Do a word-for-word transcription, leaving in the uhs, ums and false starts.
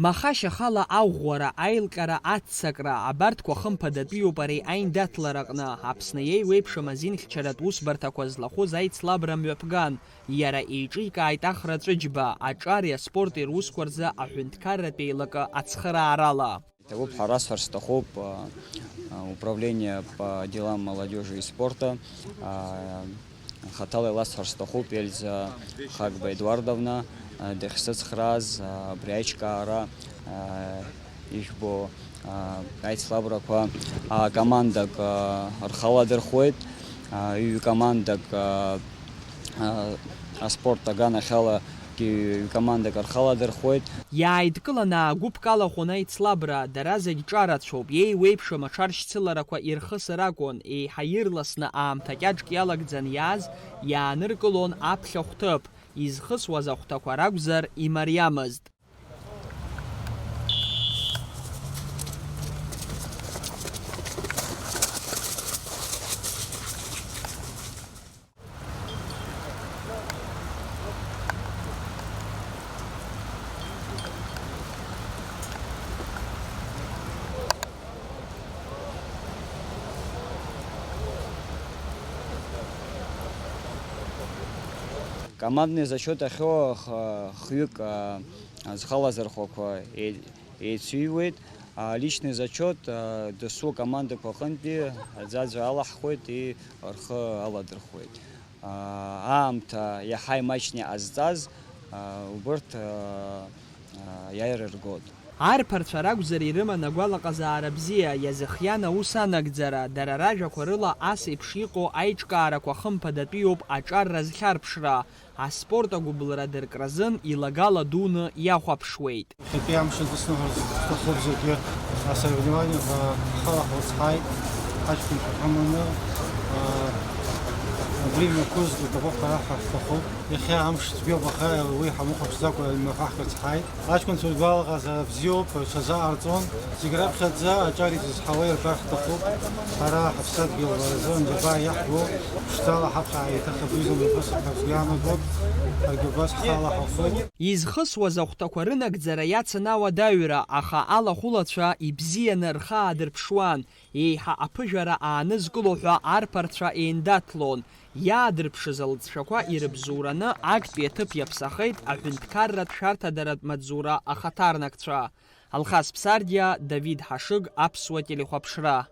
Маха-шьахала аӷәӷәара, аилҟьара, аццакра, абарҭқәа хымԥадатәиуп ари аиндаҭлараҟны. Аԥсны иеиуеиԥшым азинхьчаратә усбарҭақәа злахәыз аицлабра мҩаԥган. Иара еиҿикааит Ахра Ҵәыџьба аҿари аспорти русқәа рзы аҳәынҭқарратә еилакы ацхыраарала. Иҭабуп ҳәа расҳәар сҭахуп, а, а, управление по делам молодежи и спорта, а, хаҭала иласҳәар сҭахуп Ельза Хагба Едуардовна, а, дахьсыцхрааз, а, абри аиҿкаара, а, ижәбо, а, аицлабрақәа, а, командак, а, рхаладырхәуеит, а, ҩ-командак, а, а, аспорт аганахьала ҩ-командак рхаладырхәуеит. Иааидкыланы аагәыԥкалахәын аицлабра, дара зегь ҿарацәоуп, иеиуеиԥшым аҽаршьцыларақәа ирхысыр акәын, еиҳа ирласны аамҭа кьаҿк иалагӡан иааз иааныркылон аԥхьахә ҭыԥ, изхысуаз ахәҭақәа ракәзар имариамызт. Командный зачет ахьоу х-, хҩык, а, зхалазырхәақәа е-, еицыҩуеит. А, личный зачет, а, дасу акомандақәа аҟынтәи аӡәаӡәа алаҳхуеит, и рхы аладырхәуеит. А, аамҭа иаҳа имаҷны иҟазҵаз, а, убырҭ, а, а, иааира ргоит. Арԥарцәа ракәзар ирыман агәалаҟазаара бзиа, иазыхиан аус анагӡара, дара ражәақәа рыла ас еиԥш иҟоу аиҿкаарақәа хымԥадатәиуп аҿар разхьарԥшра, аспорт агәыбылра дыркразын илагала дуны иахәаԥшуеит. Иахьатәи амш азы сныҳәар сҭахуп зегьы асоревнованиақәа ҳхала ҳрыцҳаит, ҳаҷкәынцәа ҳаманы, а, абри мҩаԥызго даҟәыҟара ҳәа ҳҭахуп. Иахьа амш цәгьоуп, аха уи ҳамыхәаԥшӡакәа аҩныҟа ҳрыцҳаит. Аҷкәынцәа ргәалаҟазаара бзиоуп, рҽазааҟарҵон. Зегь раԥхьаӡа аҿар изызҳауа ирбар ҳҭахуп. Ҳара ҳаԥсадгьыл бара азы анџьабаа иаҳбо, ԥшӡала ҳаԥхьа ҳаиҭах абри зымҩаԥысып ҳәа сгәы иаанагоит. Ҳаргьы убас ҳхала ҳахәоит. Изхысуаз ахәҭақәа рынагӡара иацын ауадаҩра, аха алахәылацәа ибзианы рхы аадырԥшуан, еиҳа аԥыжәара аанызкыло ҳәа арԥарцәа еиндаҭлон. Иаадырԥшыз алҵшәақәа ирыбзоураны актәи аҭыԥ иаԥсахеит аҳәынҭқарратә шәарҭадаратә маҵзура ахаҭарнакцәа. Алхас Ԥсардиа, Давид Ҳашыг, Аԥсуа телехәаԥшра.